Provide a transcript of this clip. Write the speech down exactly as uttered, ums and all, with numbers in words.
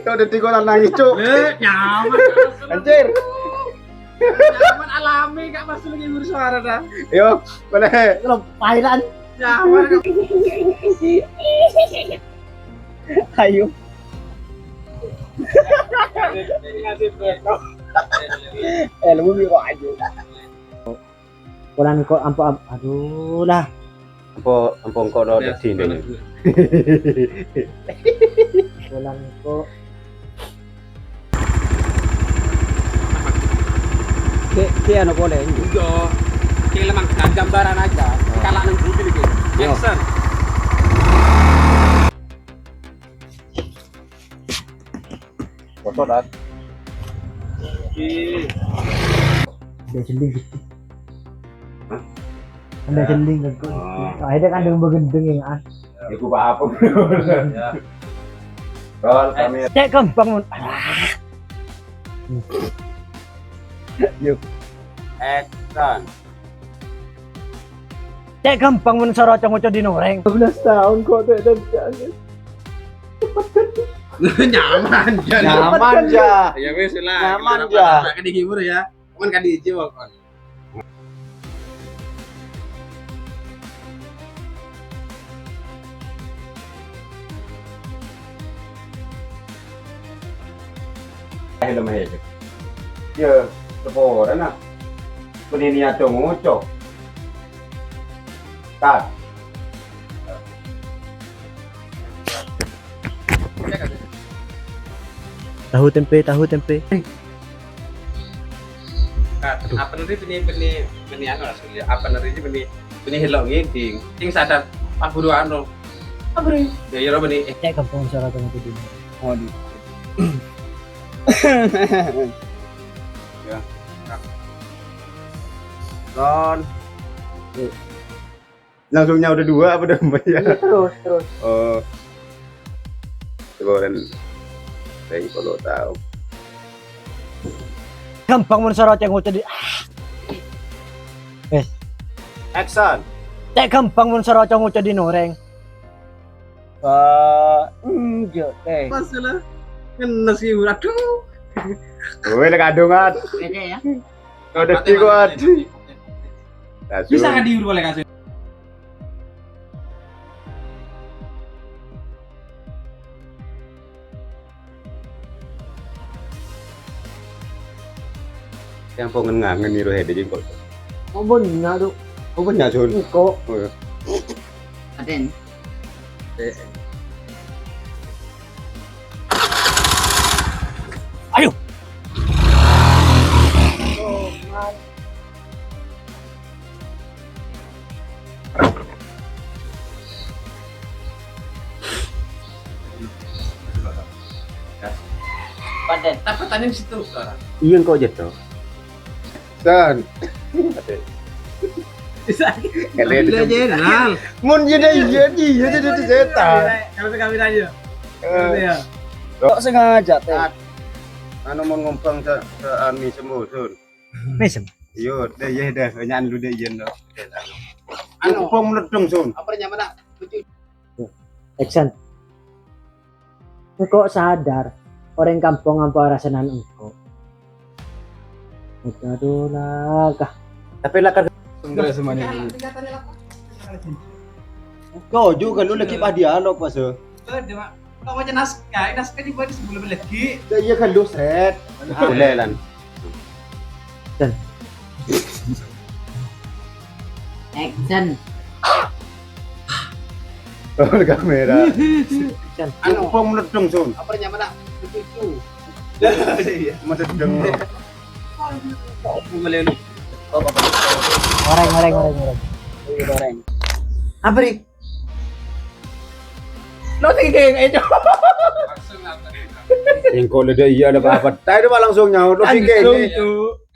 Tuh, dhâddhi kok nangis, Cuk. Eh, nyaman. Anjir. Nyaman alami, gak masuk lagi ngurus suara dah. Yo, boleh. Lo, pairan. Nyaman. Ayo. Eh, lu kok ayo. Polana engko' ampo-, am-, aduh lah. Ampo, ampo engko' lo Ya, dhâddhi ini. Polana engko'. Cek, cek anu polè, ini. Iya. Cek lemang gambaran aja. Oh. Kalau nang budi nih, Yo. Action. Foto, Dan. Ih. Dia sendiri gitu. Hah? Kan dia Ya. sendiri kan kok. Oh. Akhirnya kan dia begendeng ya, ah. Iku apa? Ya. Roll, kamera. Cek gampang, Mon. Alah. Yuk. Action. Cek gampang mon soro oco-ngoco di noreng. Dua belas tahun kok, Dek, dan jangan. Nyaman, ya. Nyaman, ya. Ya, wes lah. Nyaman, Kita ya. Apa-apa kan dihibur, ya. Cuman kan diiji, pokoknya. Helm aja. Ya, sepora, nah. Penini oco-ngoco. Cut. Tahu tempe, tahu tempe. Nah, aduh. Apa nanti bini, bini, bini anu lah, Sul, ya? Apa nanti bini, bini hello ngiding? Sing sadar, Pak Guru anu. Apa nih? Ya, ya, apa nih? Eh. Cek gampang soro oco-ngoco di noreng. Waduh. Ya. Ron. Eh. Langsung nyawa dua apa udah empat ya? Iya, terus, terus. Oh. Teguran. Saya kalau tahu. Gampang mon soro oco-ngoco di, ah. Eh. Action. Cek gampang mon soro oco-ngoco di noreng. Wah, enggak, teh. Pas lah. Ngenes sih, aduh. Kowe lek kadungan. Oke ya. Kau udah kuat. Bisa kan diurus oleh kasih? Yang pongen ngangen niru hede jengkol. Oh, banyak, Dok. Oh, banyak, Sun. Engko'. Oh, iya. Aden. Eh. Ayo. Paten. Tapi tanya di situ sekarang. Iya, engko' jatuh. San. Bisa. Kalian Bila itu Jenderal. Mun jadi iya, iya, jadi itu setan. Kalau kami tanya. Eh. Iya. Kok sengaja, teh? Anu, mau ngompang se, se, anu, mesem, Sun. Mesem? Iyo, deh, iya, deh. Nyan lu, deh, iya, no. Anu. Ngompang meledong, Sun. Apa namanya? Action. Engko' sadar, orèng kampong ampo arasanan engko'. Aduh, lah, kah. Tapi lah, kan. Sebentar, semuanya dulu. Toju kan lu lagi pas dialog, pas, eh. Kau baca naskah, naskah dibuat sebelum lagi. Ya, iya kan, lu, Sret. Boleh, Lan. Dan. Action. Oh, kamera. Action. Anu. Mumpung meledong, Sun. Apa namanya? Cucu. Iya. Meledong. Goreng, goreng, goreng, goreng. Goreng. Apa, Ri? Lo thinking, eh, Cok. Engko' le dâ' iyâ, ada apa-apa. Tadi mah langsung nyaut, lo thinking. Langsung, Cuk.